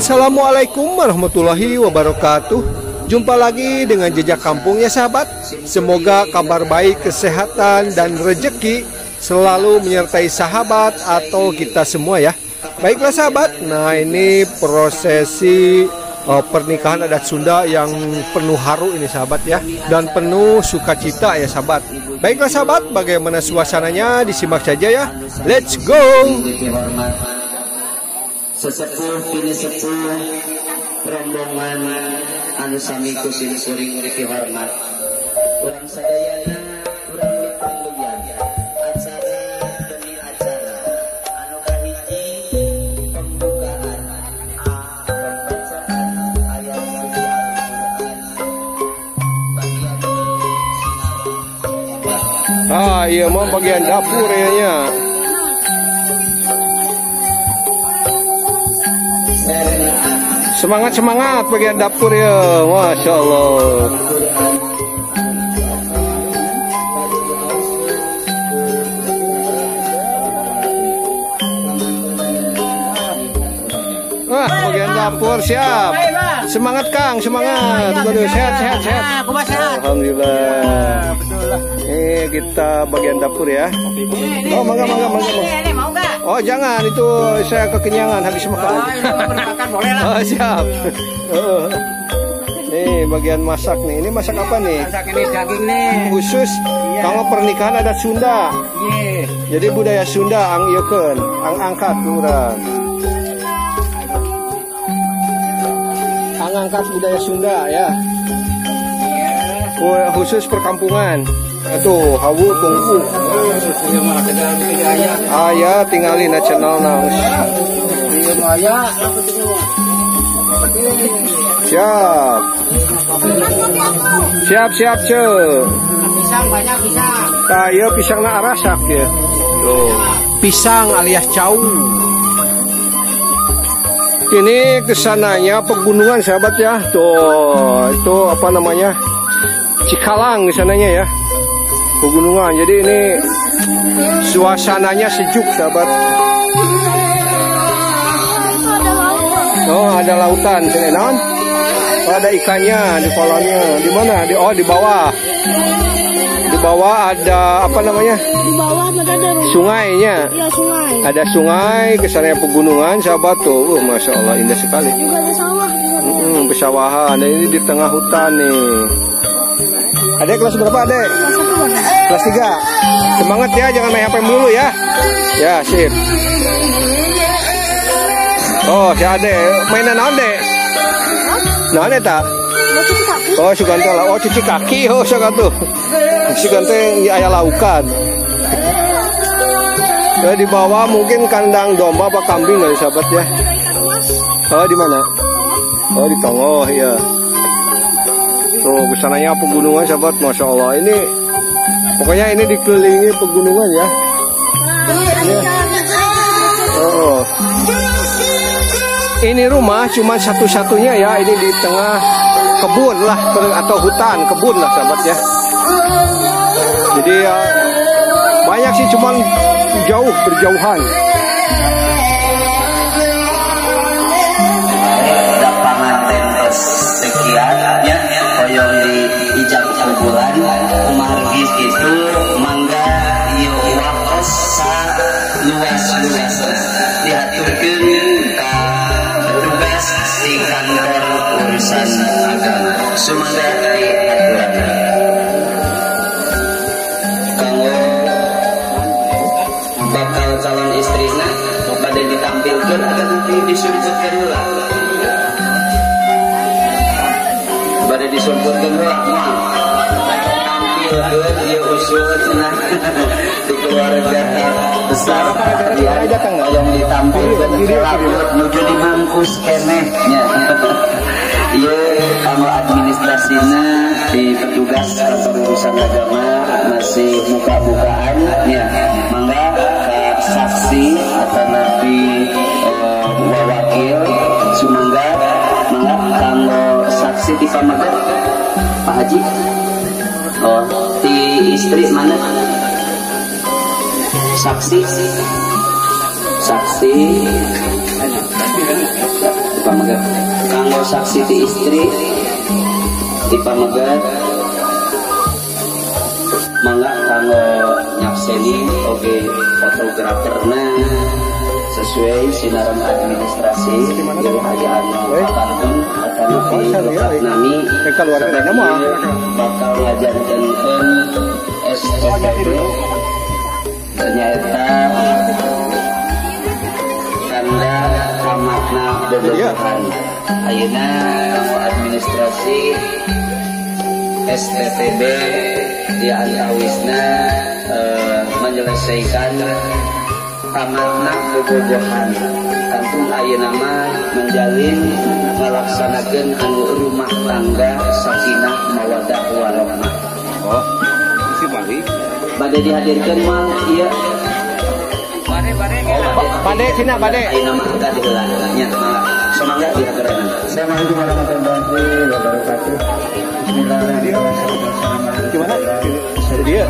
Assalamualaikum warahmatullahi wabarakatuh. Jumpa lagi dengan Jejak Kampung ya sahabat. Semoga kabar baik, kesehatan dan rejeki selalu menyertai sahabat atau kita semua ya. Baiklah sahabat, nah ini prosesi pernikahan adat Sunda yang penuh haru ini sahabat ya, dan penuh sukacita ya sahabat. Baiklah sahabat, bagaimana suasananya disimak saja ya. Let's go. Sesepuh pinisepuh rombongan anu sami ku simkuring dihormat. Urang sadayana urang ditangguyan acara demi acara anu kahiji pembukaan pembacaan ayat suci Al-Qur'an bagian sinar. Ah, iya mah bagian dapur ya nya. Semangat semangat bagian dapur ya, masya Allah. Wah, bagian dapur siap. Semangat Kang, semangat. Waduh, sehat sehat sehat. Alhamdulillah. Ini kita bagian dapur ya. Oh, mangga mangga mangga. Oh jangan, itu saya kekenyangan habis makan. Oh, makan boleh lah. Oh, siap. Nih bagian masak nih. Ini masak apa nih? Masak ini daging nih. Khusus iya. Kalau pernikahan adat Sunda. Iya. Jadi budaya Sunda ang ieukeun, ang angkat urang. Ang angkat budaya Sunda ya. Iya. Khusus perkampungan. Tuh, hawu tungku. Aya tinggalin channel naos. Siap. Siap siap ce. Pisang banyak pisang. Tah ieu pisangna arasak ya. Tuh. Pisang alias cau. Ini kesananya pegunungan sahabat ya. Tuh, itu apa namanya? Cikalang kesananya ya. Pegunungan. Jadi ini suasananya sejuk sahabat. Oh, ada lautan sini, non? Oh, ada ikannya di kolamnya. Di mana? Di oh, di bawah. Di bawah ada apa namanya? Di bawah ada sungainya. Iya, sungai. Ada sungai, kesannya pegunungan sahabat tuh. Masya Allah indah sekali. Juga ada sawah. Pesawahan. Dan ini di tengah hutan nih. Adek kelas berapa adek? Kelas 3. Semangat ya, jangan main HP mulu ya. Ya, sip. Oh, si adek mainan adek. Nah, adek tak? Oh, suganto lah. Oh, cuci kaki. Oh, suganto. Suganto aya laukan. Ya, di bawah mungkin kandang domba apa kambing kali sahabat ya. Oh, di mana? Oh, di Tongoh ya. Tuh, kesananya pegunungan sahabat, masya Allah. Ini pokoknya ini dikelilingi pegunungan ya. Ya. Oh. Ini rumah cuma satu-satunya ya. Ini di tengah kebun lah atau hutan kebun lah sahabat ya. Jadi ya, banyak sih cuman jauh berjauhan. Sekian ya, hoyong di ijab kubulan kumargi kitu mangga ieu waktos sa luas-luasna dihaturkeun ka petugas di kantor urusan agama. Sumangga diaturan kanggo bakal calon istrina bade ditampilkeun agar nanti disumputkeun heula. Pada disumputkeun heula moal tampilkeun ieu usul cenah di keluarga besar dia yang ditampilkeun nuju dibungkus keneh nya. Ieu kanggo administrasina di petugas kantor urusan agama masih buka-bukaan nya. Mangga ka saksi atanapi wakil sumangga mangga kanggo saksi di pameget Pak Haji. Oh, di istri mana? Saksi. Saksi. Dipamegat kanggo saksi ti istri dipamegat mangga kanggo nyakseni oge fotograferna sesuai sinaran administrasi ieu aya anu kapantun atanapi lekat nami bakal ngajantenkeun STPB nyaeta tanda kamatna bobogohan. Ayeuna kanggo administrasi STPB di antawisna menyelesaikan tamatna bobogohan. Kantun ayeuna mah menjalin melaksanakeun anu rumah tangga sakinah mawaddah warahmah. Oh, isi balik. Bade dihadirkeun mah ieu. Bade cina bade. Ayeuna mah angkat diheula nya. Semoga dihadirkeun. Assalamualaikum warahmatullahi wabarakatuh. Bismillahirrahmanirrahim. Gimana? Dia.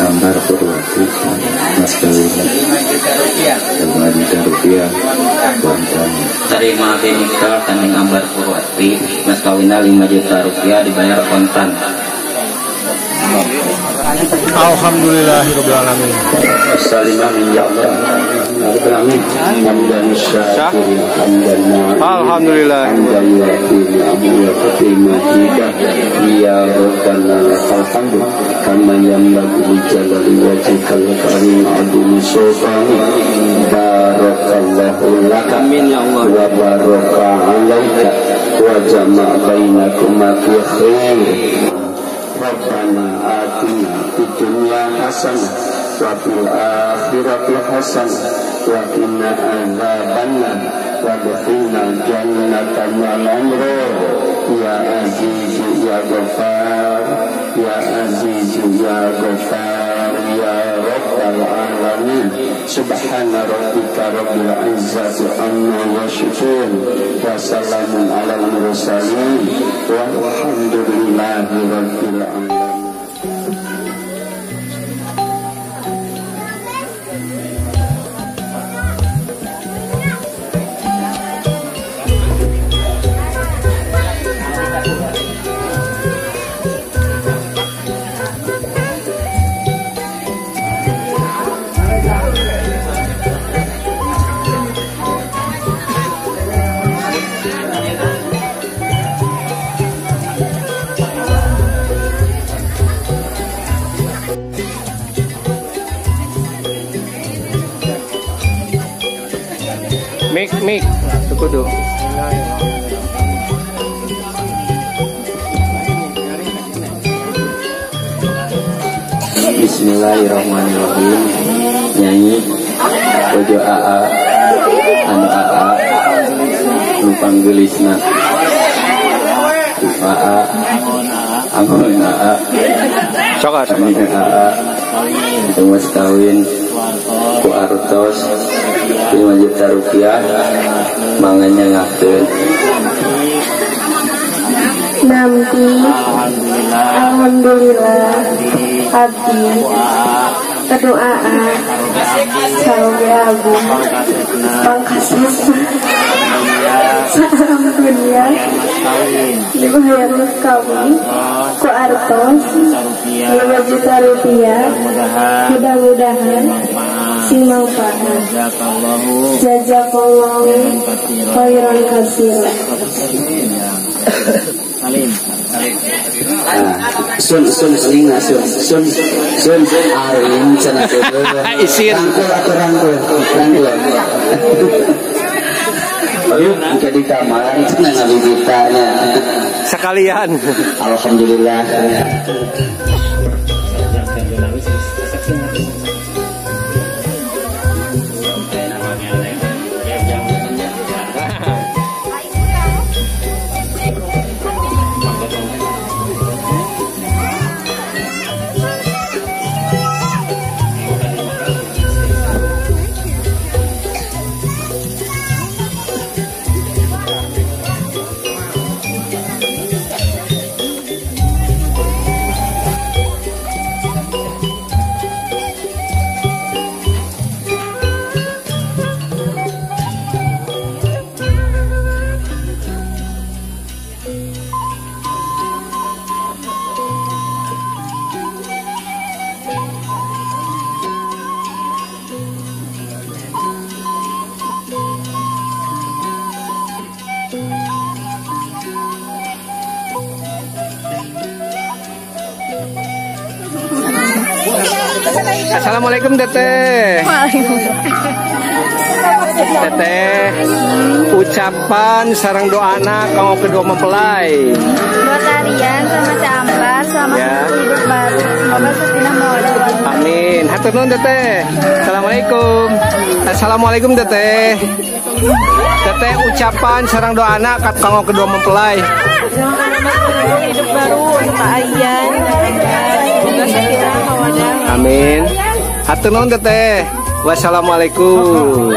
Ambar Purwati mas kawin 5 juta rupiah kontan. Terima nikah kandeng Ambar Purwati mas kawinna 5 juta rupiah dibayar kontan. Alhamdulillahirabbil alamin. Alhamdulillah. Amin ya Allah wa baraka alaika wa jama'a bainakuma fi khair. Rabbana atina fid dunya hasanah wa fil akhirati hasanah wa qina adzabannar wa adkhilna jannata ma'al abrar ya aziz ya ghaffar ya aziz ya ghaffar ya rabbal alamin. Subhana rabbika rabbil izzati amma yasifun wa salamun alal mursalin walhamdulillahi rabbil alamin. Mik mik kudu. Bismillahirrahmanirrahim. Nyanyi Ojo AA Anu aa nu panggeulisna aa angon aa sok aa itu mas kawin ku artos 5 juta rupiah manganya ngakeun. Nampi alhamdulillah abdi anu aa saoge agung pangkasesna salam dunia dibayar mas kawin ku artos 5 juta rupiah mudah-mudahan sing manfaat jazakallahu khairan katsira. Sun sun selinga sun sun sun arin cenah isin rangkul atau rangkul rangkul. Yuk di kamar cenah ngabibitanya sekalian. Alhamdulillah. Assalamualaikum Teteh. Teteh, ucapan sarang doana kanggo kedua mempelai. Buat Aryan sama Cambar, selamat ya. Hidup baru. Semoga sakinah mawaddah warahmah. Amin. Hatur nuhun Teteh. Assalamualaikum. Assalamualaikum Teteh. Teteh ucapan sarang doana kanggo kedua mempelai. Hidup baru untuk Pak Aryan. Semoga sakinah mawaddah. Amin. Hatur nuhun Teteh. Wassalamualaikum.